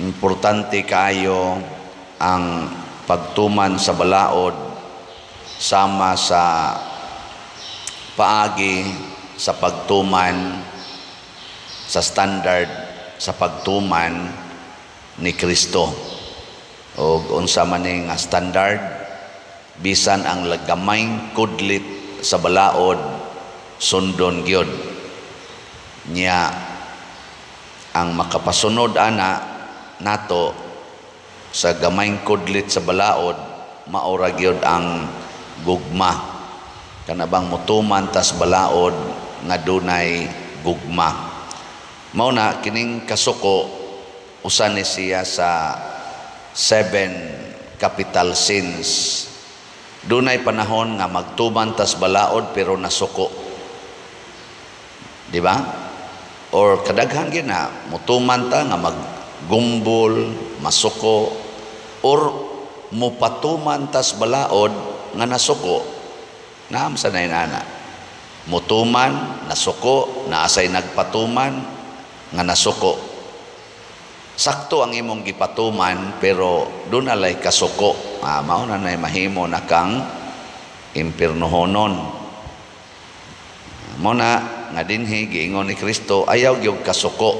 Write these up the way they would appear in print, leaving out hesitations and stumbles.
Importante kaayo ang pagtuman sa balaod sama sa paagi sa pagtuman sa standard sa pagtuman ni Kristo. Og unsa man ni nga standard? Bisan ang gamayng kudlit sa balaod, sundon gyud niya. Ang makapasunod ana nato sa gamayng kudlit sa balaod, maora gyud ang gugma, kana bang mutuman tas balaod nga dunay gugma. Mao na kining kasuko, usa ni siya sa seven capital sins. Dunay panahon nga magtuman tas balaod pero nasuko, di ba? Or kadaghan gyud na mutuman ta nga maggumbol, masuko, or mupatuman tas balaod nga nasuko. Naam sa nana mutuman, nasuko, naasay nagpatuman nga nasuko. Sakto ang imong gipatuman pero dunalay kasuko. Ah, mao na nay mahimo na kang impirnohonon. Mo na nga dinhi giingon ni Kristo, ayaw gyud kasuko.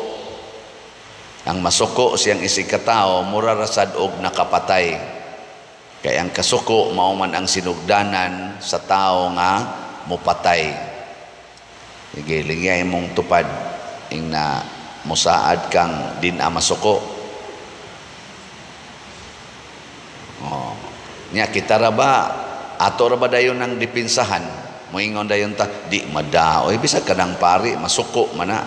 Ang masuko siyang isig katao, mura ra sad og nakapatay. Kay ang kasuko mao man ang sinugdanan sa tao nga mupatay. Sige, lingyay mong tupad ing na musaad kang din a masuko. Oh. Nya kita ra ba, ato ra ba dayon ang dipinsahan? Moingon dayon ta, di madaoy bisag kanang pari masuko man na.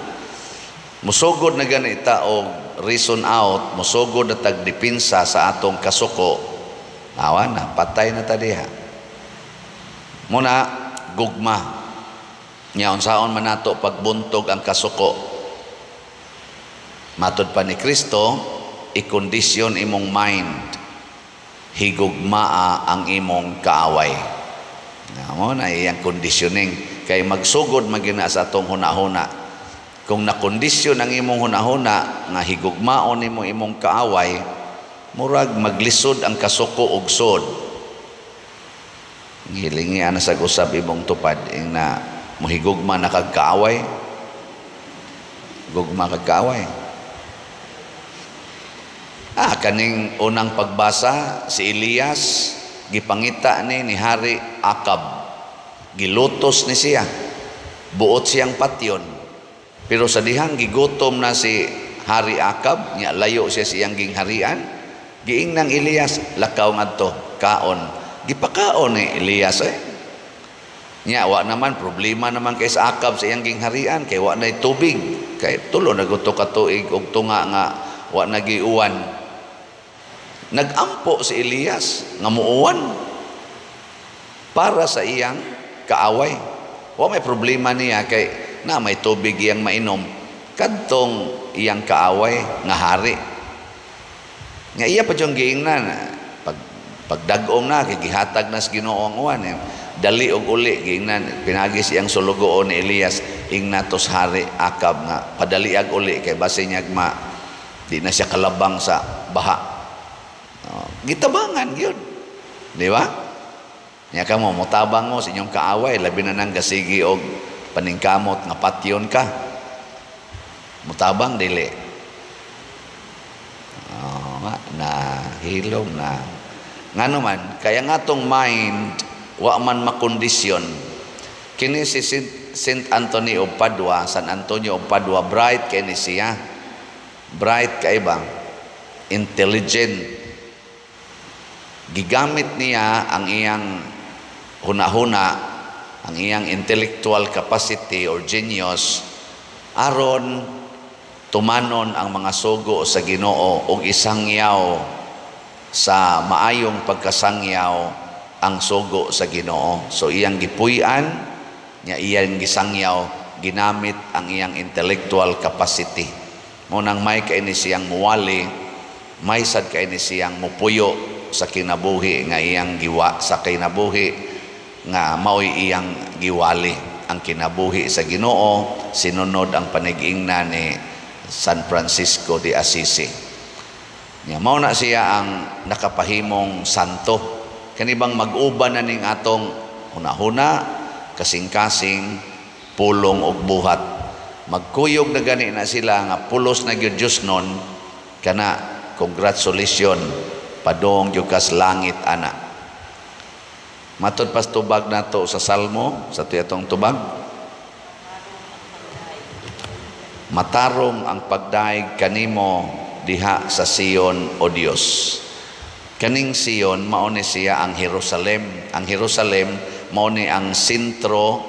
Musugod na gani ta og reason out, musugod na tag dipinsa sa atong kasuko. Awa na, patay na ta diha. Muna gugma. Nya unsaon man nato pagbuntog ang kasuko? Matod pa ni Kristo, ikondisyon imong mind. Higugmaa ang imong kaaway. Mo na iyang conditioning kay magsugod magina sa atong hunahuna. Kung nakondisyon ang imong hunahuna nga higugmaon nimo imong kaaway, murag maglisod ang kasuko og sod. Gilingi ana sa usab imong tupad ing na mohigugma na kag kaaway. Gugma kag kaaway. Ah, kaning unang pagbasa, si Elias gipangita ni ni Hari Akab. Gilutos ni siya. Buot siyang patyon. Pero sa dihang gigutom na si Hari Akab, nya layo siya siyang gingharian, giingnang Elias, "Lakaw ngadto, kaon." Gipakaon ni Elias eh. Nya wa naman problema naman kay sa Akab sa iyang gingharian kay wa nay tubig. Kay tulo na guto ka tuig og tunga nga wa nagiuwan. Nagampo si Elias nga muuwan para sa iyang kaaway. Wa may problema niya kay na may tubig iyang mainom. Kadtong iyang kaaway nga hari. Nga iya pa diyong giingnan pag pagdagom na kay gihatag na sa Ginoo ang uwan eh. Dali og uli, giingnan pinagi siyang sulugoon ni Elias, ingnatos Hari Akab nga padaliag uli kay base niya ma di na siya kalabang sa baha. Oh, gitabangan gyud. Di ba? Nya kamo motabang mo sa inyong kaaway, labi na nang gasigi og paningkamot nga patyon ka. Mutabang dili. Oh, nga, na hilom na. Ngano man, kaya nga tong mind wa man makondisyon. Kini si Saint Anthony of Padua, San Antonio of Padua, bright kay ni siya. Bright kay ba? Intelligent. Gigamit niya ang iyang hunahuna, ang iyang intellectual capacity or genius aron tumanon ang mga sugo sa Ginoo ug isangyaw sa maayong pagkasangyaw ang sugo sa Ginoo. So iyang gipuy-an nya iyang gisangyaw, ginamit ang iyang intellectual capacity. Mo nang may kay ni siyang muwali, may sad kay ni siyang mupuyo sa kinabuhi nga iyang giwa sa kinabuhi nga mao'y iyang giwali ang kinabuhi sa Ginoo, sinunod ang panigingna ni San Francisco de Assisi. Nya mao na siya ang nakapahimong santo. Kani bang mag-uban na ning atong hunahuna, kasing-kasing, pulong og buhat. Magkuyog na gani na sila nga pulos na gyud Dios nun kana, congratulations, padong gyud kas langit ana. Matod pas tubag nato sa Salmo, sa tuyatong tubag, matarong ang pagdaig kanimo diha sa Sion, o Dios. Kaning Sion mao ni siya ang Jerusalem. Ang Jerusalem mao ni ang sentro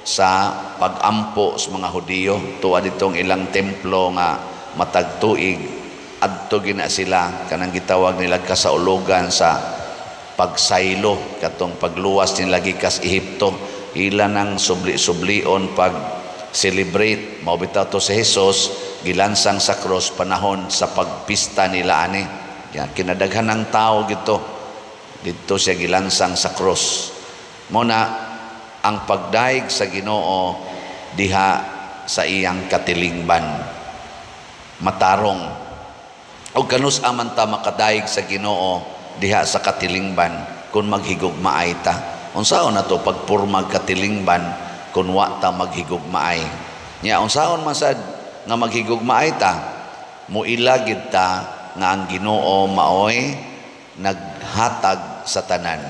sa pagampo sa mga Hudiyo. Tuwa ditong ilang templo nga matag tuig adto gina sila, kanang gitawag nila kasaulugan sa pagsaylo, katong pagluwas nila gikas Ehipto. Ila nang subli-sublion pag celebrate. Mao bitaw to si Jesus gilansang sa cross panahon sa pagpista nila ani. Ya, kinadaghan ng tao gito didto siya gilansang sa cross. Mo na ang pagdaig sa Ginoo diha sa iyang katilingban, matarong. Og kanus aman ta makadaig sa Ginoo diha sa katilingban kung maghigugmaay ta? Unsaon na to pagpurmag katilingban kung wa ta maghigugmaay? Nya unsaon man sad nga maghigugmaay ta? Muila gid ta nga ang Ginoo maoy naghatag sa tanan.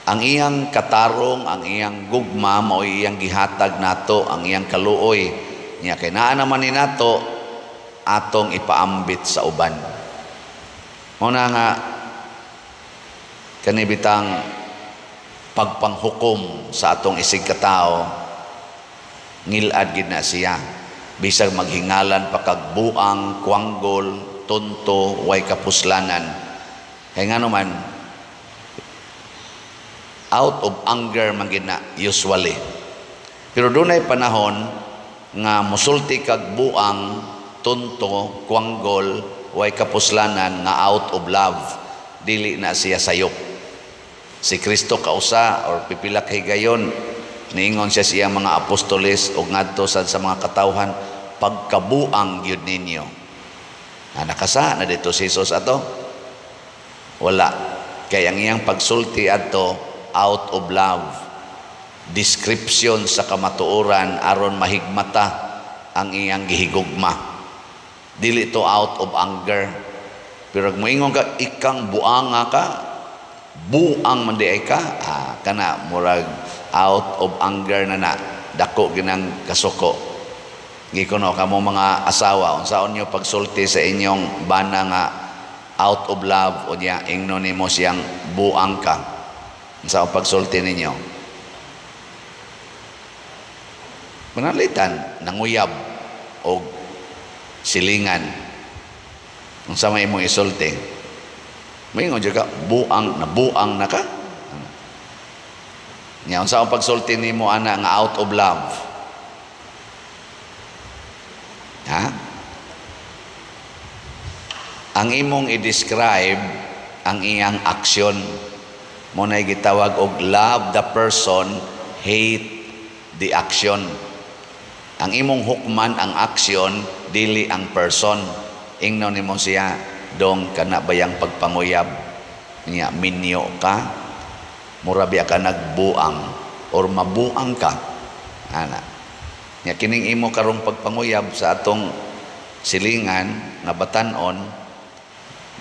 Ang iyang katarong, ang iyang gugma maoy iyang gihatag nato, ang iyang kaluoy. Nya kay naa naman ni nato, atong ipaambit sa uban. Mao na nga kani bitang pagpanghukom sa atong isig katao, ngilad gid na siya. Bisag maghingalan pa kag buang, kwanggol, tonto, way kapuslanan. Kay ngano man, out of anger man gid na usually. Pero dunay panahon nga musulti kag buang, tonto, kwanggol, way kapuslanan nga out of love, dili na siya sayop. Si Kristo kausa or pipila ka higayon, niingon siya sa iyang mga apostoles og ngadto sad sa mga katawhan, "Pagkabuang gyud ninyo." Na nakasa na dito si Jesus ato? Wala. Kay ang iyang pagsulti adto out of love. Description sa kamatuoran aron mahigmata ang iyang gihigugma. Dili to out of anger. Pero kung moingon ka, "Ikang buanga ka, buang man di ay ka," kana murag out of anger na na, dako ginang kasuko. Gikuno kamo mga asawa, unsaon nyo pagsulti sa inyong bana nga out of love o niya ingno nimo siyang buang ka? Unsaon pagsulti ninyo? Manalitan, nanguyab og silingan. Unsa may imong isulti? Moingon jud ka, "Buang, nabuang na ka." Nya unsa ang pagsulti nimo ana nga out of love? Ha? Ang imong i-describe ang iyang aksyon. Mo nay gitawag og love the person, hate the action. Ang imong hukman ang aksyon, dili ang person. Ingnon nimo siya, "Dong, kana bayang pagpanguyab niya, minyo ka, mura biya ka nagbuang or mabuang ka ana. Nya kining imo karong pagpanguyab sa atong silingan nga batan-on,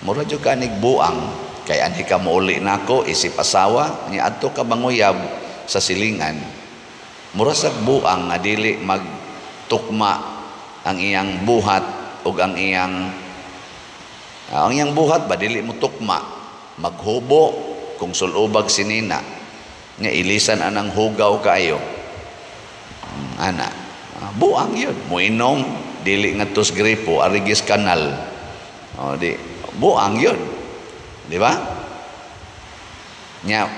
mura jud ka nigbuang kay anhi ka mouli nako isip asawa nya adto ka manguyab sa silingan, mura sa buang nga dili magtukma ang iyang buhat ug ang iyang buhat ba dili mo tukma. Maghubo kung sulubag sinina nga ilisan anang hugaw kaayo ana, buang yun. Muinom dili ngadtos gripo, arigis kanal, o di buang yun, di ba? Nya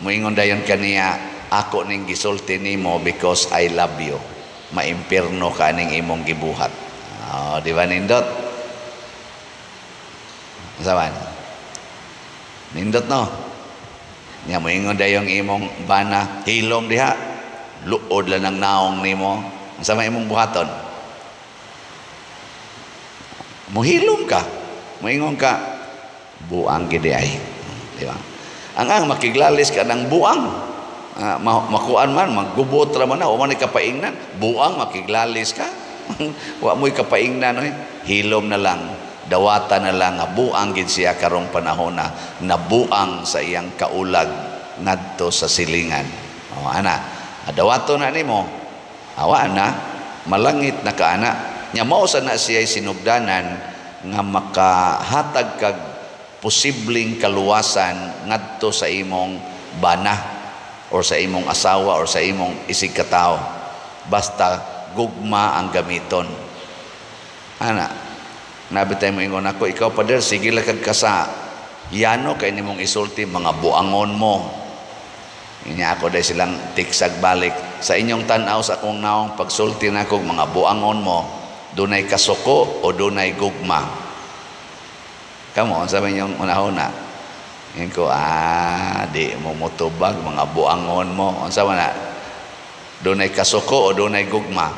muingon dayon kaniya, "Ako ning gisulti nimo because I love you." Maimpirno ka ning imong gibuhat. Oh, di ba nindot? Saban? Nindot, no? Nya moingon dayong imong bana, "Hilom diha. Luod lang ng naong nimo." Unsa may imong buhaton? Muhilom ka. Moingon ka, buang gid ay. Di ba? Ang makiglalis ka ng buang. Makuan man, maggubot ra man na, wa man kapaingnan. Buang makiglalis ka. Wa mo'y kapaingnan oy. Hilom na lang, dawata na lang nga buang gid siya karong panahon na nabuang sa iyang kaulag ngadto sa silingan. O ana, dawato na nimo. Awa na, malangit na ka ana. Nya mao sa na siya sinugdanan nga makahatag kag posibleng kaluwasan ngadto sa imong bana or sa imong asawa or sa imong isig katao. Basta gugma ang gamiton. Ana, nabi tayo mo ingon ako, ikaw pader, sige lang kag kasa yano kay nimong isulti mga buangon mo. Inya ako dahil silang tiksag balik sa inyong tan-aw sa akong naong pagsulti na akong mga buangon mo, dunay kasuko o dunay gugma? Kamo, sa inyong una-una. Ngayon ko, di mo mutubag, mga buangon mo. Unsa man na? Dunay kasuko o dunay gugma?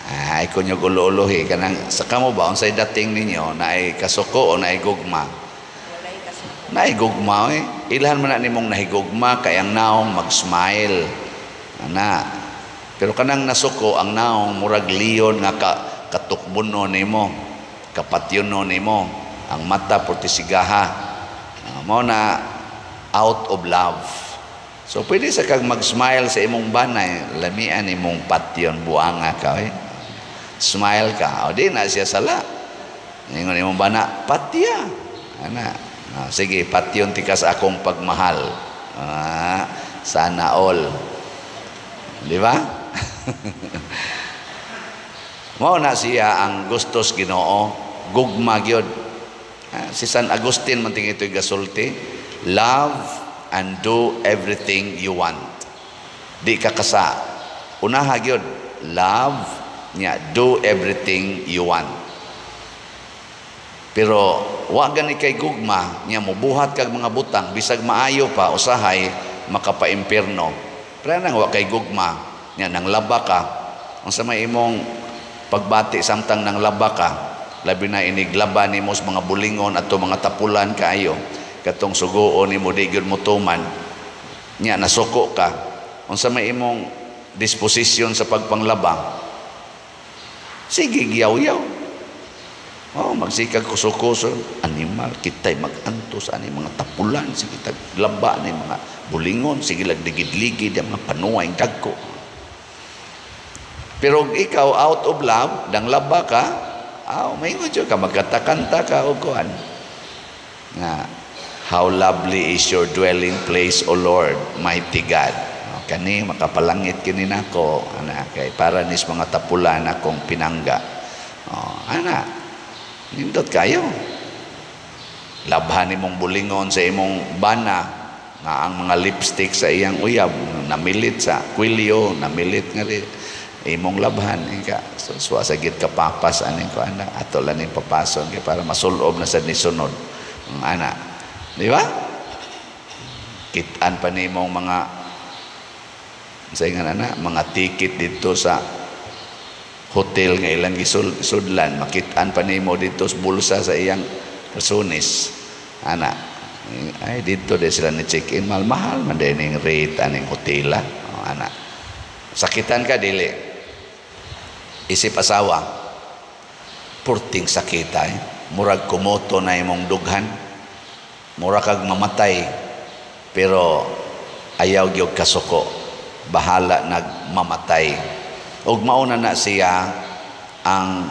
Ay, kunyo gulo-ulohi. Kanang, sa kamo ba, unsay dating ninyo, naay kasuko o naay gugma? Naay gugma, eh. Ilhan man na nimong nahigugma, kay ang naong mag-smile. Ana. Pero kanang nasuko, ang naong murag leon nga katukbuno nimo, kapatyono nimo, ang mata portisigaha. Mao na out of love. So pwede sa kag mag-smile sa imong banay, lamian imong patyon, buanga ka eh. Smile ka, o di na siya sala. Ingon imong bana, patya. Ana. Sige, patyon tika sa akong pagmahal. Sana all. Di ba? Mao na siya ang gustos Ginoo, gugma gyud. Si San Agustin man tingin ito'y gasulti, love and do everything you want. Di ka kasa. Unaha gyud, love nya do everything you want. Pero wa gani kay gugma nya mobuhat kag mga butang bisag maayo pa usahay makapaimpierno. Pero nang wa kay gugma nya nang laba ka, unsa may imong pagbati samtang nang laba ka, labi na iniglaba nimo sa mga bulingon ato mga tapulan kaayo katong sugoon nimo di gyud motuman nya nasuko ka, unsa may imong disposisyon sa pagpanglaba? Sige giyaw-yaw. Oh, magsikag kuso-kuso, animal, kita'y mag-antos ani mga tapulan, sige tag laba ni mga bulingon, sige lag ligid-ligid ang mga panuay dagko. Pero ikaw out of love, dang laba ka, maingon jud ka, magkanta-kanta ka og kuan. Nga, how lovely is your dwelling place, O Lord, mighty God. O, kani makapalangit kini nako, ana kay para nis mga tapulan akong pinangga. O, ana, nindot kayo. Labhan nimong bulingon sa imong bana nga ang mga lipstick sa iyang uyab namilit sa kwilyo, namilit nga rin imong labhan ka. So suwa sa gid kapapas aning ko ana, ato lang ning papason kay para masulob na sad ni sunod. Ang ana, di ba? Kit-an pa nimong mga sa ingan ana, mga ticket dito sa hotel nga ilang gisudlan, makit-an pa nimo dito sa bulsa sa iyang rasunis. Ana, ay dito de sila ni check-in, mahal-mahal man din ning rate aning hotela. O, ana. Sakitan ka dili. Isip asawa, purting sakita eh. Murag kumoto na imong dughan, murag kag mamatay, pero ayaw gyud kasuko, bahala nagmamatay. Ug mauna na siya ang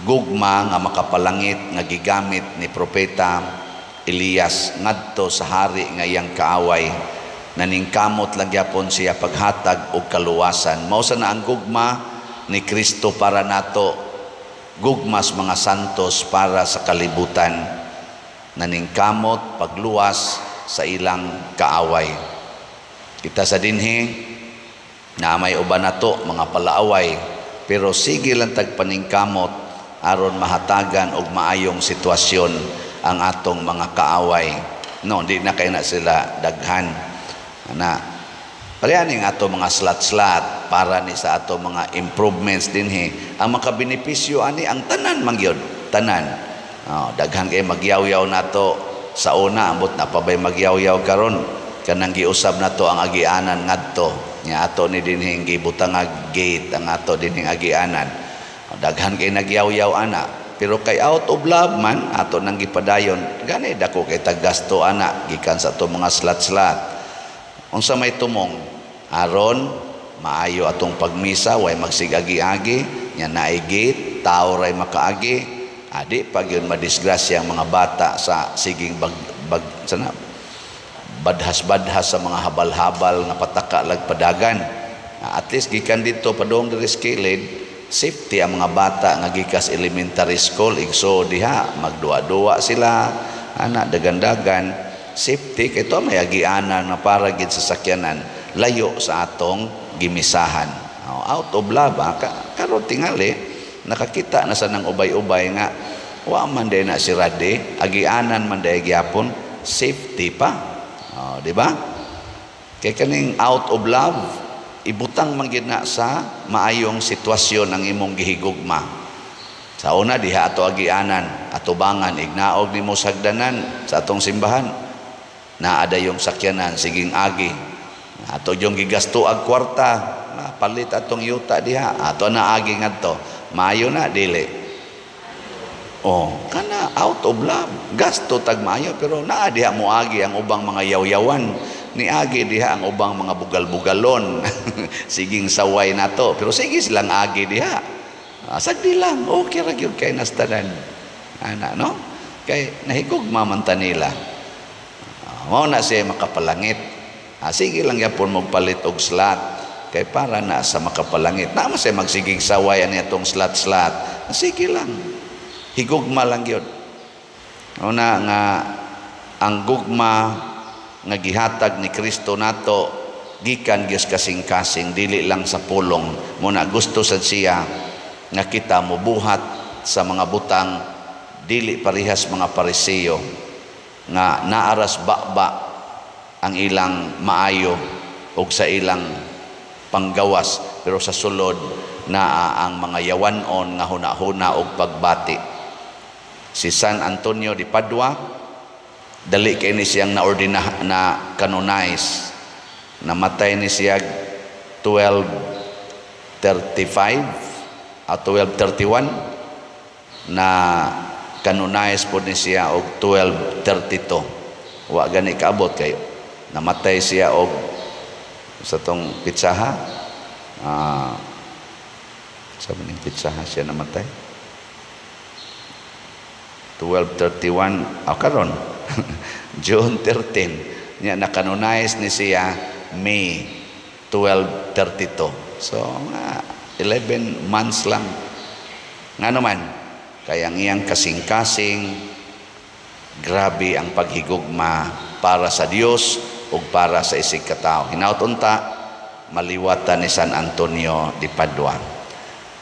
gugma nga makapalangit nga gigamit ni Propeta Elias ngadto sa hari nga iyang kaaway. Naningkamot lang gyapon siya paghatag og kaluwasan. Mao sa na ang gugma ni Kristo para nato, gugmas mga santos para sa kalibutan, naningkamot pagluwas sa ilang kaaway. Kita sa dinhi na may uban nato mga palaaway, pero sige lang tagpaningkamot aron mahatagan og maayong sitwasyon ang atong mga kaaway. No, di na kay na sila daghan. Ana, pareha ning ato mga slat-slat para ni sa ato mga improvements dinhi. Ang makabenepisyo ani ang tanan man gyud. tanan. Oh, daghan kay magyaw-yaw nato sa una, ambot na pa bay magyaw-yaw karon kanang giusab nato ang agianan ngadto nya ato ni dinhing gibutangag gate ang ato dinhing agianan. Oh, daghan kay nagyaw-yaw ana, pero kay out of love man ato nang gipadayon. Gani dako kay taggasto ana gikan sa ato mga slat-slat. Unsa may tumong aron maayo atong pagmisa, way magsigagi-agi nya naay gate, tao ray makaagi. Adi pag yun madisgrasya ang mga bata sa siging bag, bag sana badhas-badhas sa mga habal-habal nga pataka lagpadagan. At least gikan dito padung diri sa kilid, safety ang mga bata nga gikas elementary school, igso diha magduwa-duwa sila ana, dagan-dagan, safety kay to may agianan na para gid sa sakyanan layo sa atong gimisahan. Oh, out of love, ha? Karon tingali nakakita na sa nang ubay-ubay nga wa man day na si Rade, agianan man day gyapon, safety pa. Oh, di ba? Kay kaning out of love, ibutang man gid na sa maayong sitwasyon ang imong gihigugma. Sa una diha ato agianan, atubangan ignaog nimo sagdanan sa atong simbahan. Naa yung sakyanan siging agi. Ato yung gigasto ag kwarta, palit atong yuta diha, ato na agi ngadto. Maayo na dili? Oh, kana out of love. Gasto tag maayo, pero naa diha moagi ang ubang mga yaw-yawan. Niagi diha ang ubang mga bugal-bugalon. Siging saway nato, pero sige silang agi diha. Sagdi lang, okay ra gyud kay nastanan. Ana, no? Kay nahigugma man ta nila. Mao na siya makapalangit. Sige lang yapon magpalit og slot kay para na sa makapalangit. Na man siya magsiging saway ani atong slot-slot. Sige lang. Higugma lang gyud. Una nga ang gugma nga gihatag ni Kristo nato gikan gyud kasing-kasing, dili lang sa pulong. Muna gusto sad siya nga kita mobuhat sa mga butang, dili parehas mga Pariseo nga naaras baba ang ilang maayo og sa ilang panggawas, pero sa sulod naa ang mga yawanon nga hunahuna og pagbati. Si San Antonio de Padua, dali kay ni siyang na-ordina, na canonize. Namatay ni siya 1235 at 1231, na canonize po ni siya og 1232. Wa gani kaabot kayo. Namatay siya og sa tong pitsaha, sa maning pitsaha siya namatay 1231, oh, karon June 13 niya na-canonize ni siya May 1232. So nga 11 months lang. Nga naman kaya ang iyang kasing-kasing, grabe ang paghigugma para sa Dios ug para sa isig katawo. Hinaut unta maliwatan ni San Antonio de Padua.